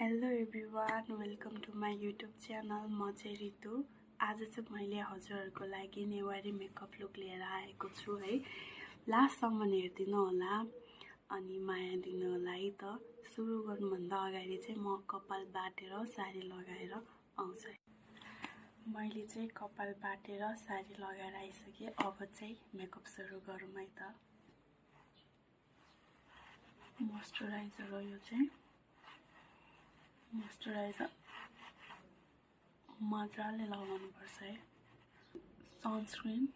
Hello everyone, welcome to my YouTube channel. म चाहिँ रितु। आज चाहिँ मैले हजुरहरूको लागि नेवारी मेकअप लुक लिएर आएको छु है। लास्टसम्म हेरिदिनु होला अनि माया दिनु होला है त। सुरु गर्नुभन्दा अगाडि चाहिँ म कपाल बाटेर साडी लगाएर आउँछु। मैले चाहिँ कपाल बाटेर साडी लगाएर आइसकेँ। अब चाहिँ मेकअप सुरु गरौँ है त। मोइस्चराइजर हो यो चाहिँ। मोइस्चराइजर मजाले लगाउनुपर्छ है। सनस्क्रिन,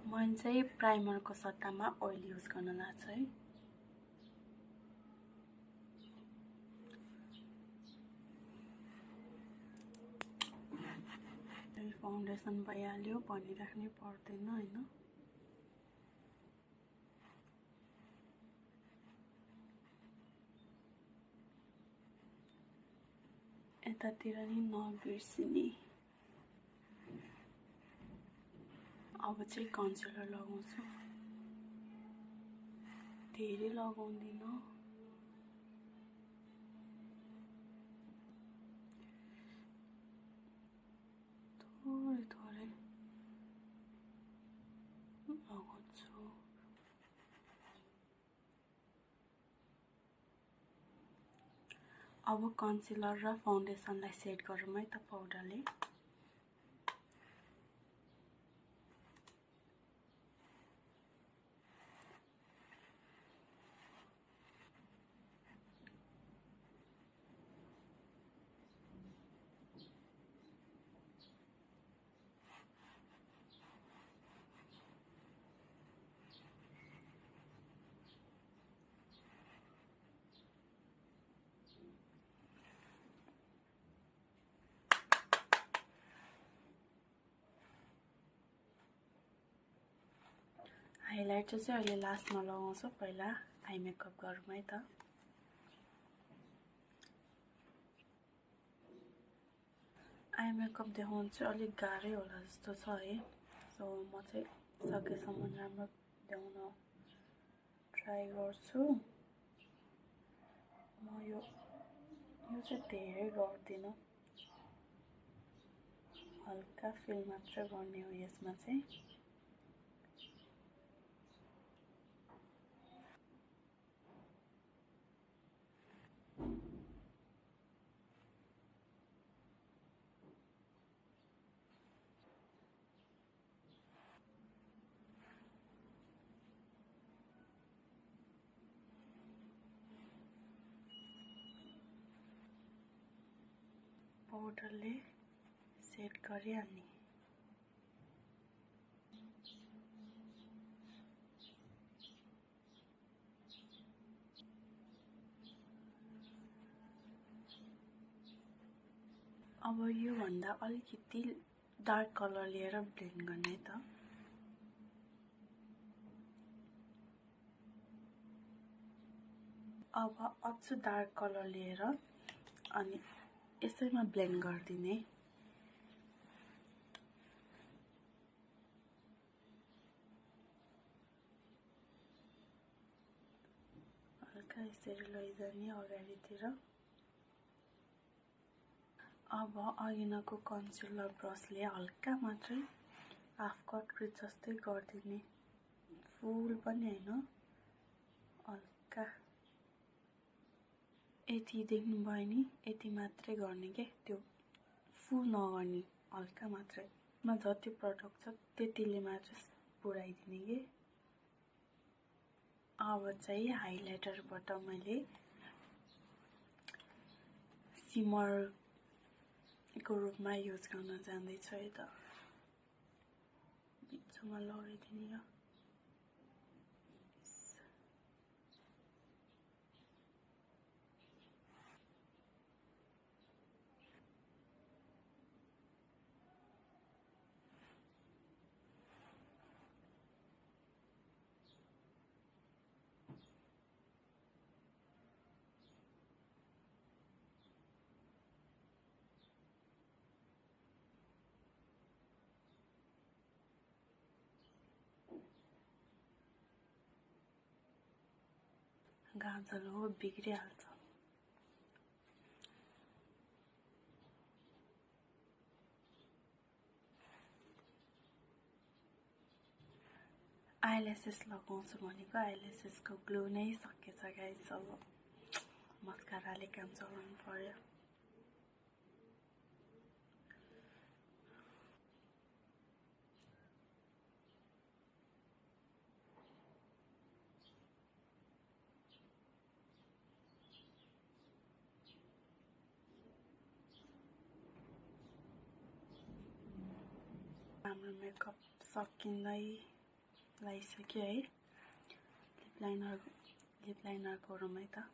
मैले चाहिँ प्राइमरको सट्टामा ओइल युज गर्न लाग्छ है। फाउन्डेसन भइहाल्यो भनिराख्नै पर्दैन हैन। यतातिर नि नबिर्सिने। अब चाहिँ कन्सिलर लगाउँछु। धेरै लगाउँदिन। थोरै थोरै लगाउँछु। अब कन्सिलर र फाउन्डेसनलाई सेट गरौँ है त पाउडरले। हाइलाइटर चाहिँ अहिले लास्टमा लगाउँछु। पहिला आई मेकअप गरौँ है त। आई मेकअप देखाउनु चाहिँ अलिक गाह्रै होला जस्तो छ है। सो म चाहिँ सकेसम्म राम्रो देखाउन ट्राई गर्छु। म यो चाहिँ धेरै गर्दिनँ, हल्का फिल मात्र गर्ने हो यसमा चाहिँ। पाउडरले सेट गरिहाल्ने। अब यो भन्दा अलिकति डार्क कलर लिएर ब्लेन्ड गर्ने त। अब अझ डार्क कलर लिएर अनि यसैमा ब्लेन्ड गरिदिने। हल्का यसरी लैजाने अगाडितिर। अब अघिनको कन्सिलर ब्रसले हल्का मात्रै हाफ कट क्रिज जस्तै गरिदिने। फुल पनि हैन, हल्का यति देख्नुभयो नि, यति मात्रै गर्ने के, त्यो फुल नगर्ने, हल्का मात्रै। मा जति प्रडक्ट छ त्यतिले मात्र पुऱ्याइदिने के। अब चाहिँ हाइलाइटरबाट मैले सिमरको रूपमा युज गर्न जाँदैछु है त। बिचमा लगाइदिने यो। गाजर हो बिग्रिहाल्छ। आइल्यासेस लगाउँछु भनेको आइल्यासेसको ग्लु नै सकेछ गाइस। अब मस्काराले काम चलाउनु पर्यो। हाम्रो मेकअप सकिँदै लागिसक्यो है। लिप लाइनर गरौँ है त।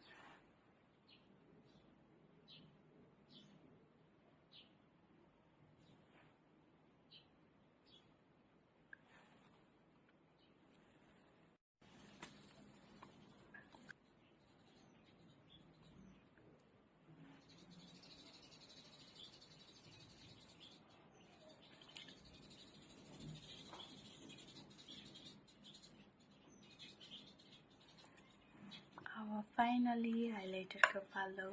अब फाइनली हाइलाइटरको पालो।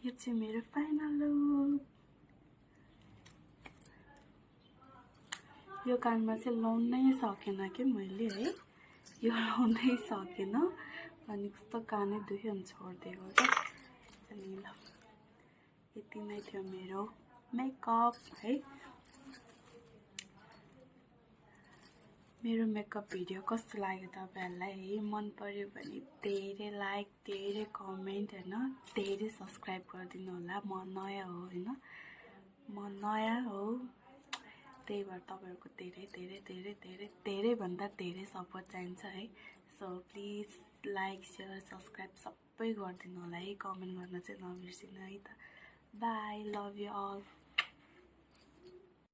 यो चाहिँ मेरो फाइनल लुक। यो कानमा चाहिँ लाउनै सकेन कि मैले है। यो लाउनै सकेन अनि कस्तो कानै दुख्यो अनि छोडिदिएको क्या। अनि ल यति नै थियो मेरो मेकअप है। मेरो मेकअप भिडियो कस्तो लाग्यो तपाईहरुलाई है। मन पर्यो भने धेरै लाइक, धेरै कमेन्ट हैन, धेरै सब्स्क्राइब गरिदिनु होला। म नयाँ हो हैन, म नयाँ हो, त्यही भएर तपाईहरुको धेरै धेरै धेरै धेरै धेरै भन्दा धेरै सपोर्ट चाहिन्छ है। So please like, share, subscribe सबै गरिदिनु होला है। कमेन्ट गर्न चाहिँ नबिर्सिनु है त। Bye, love you all.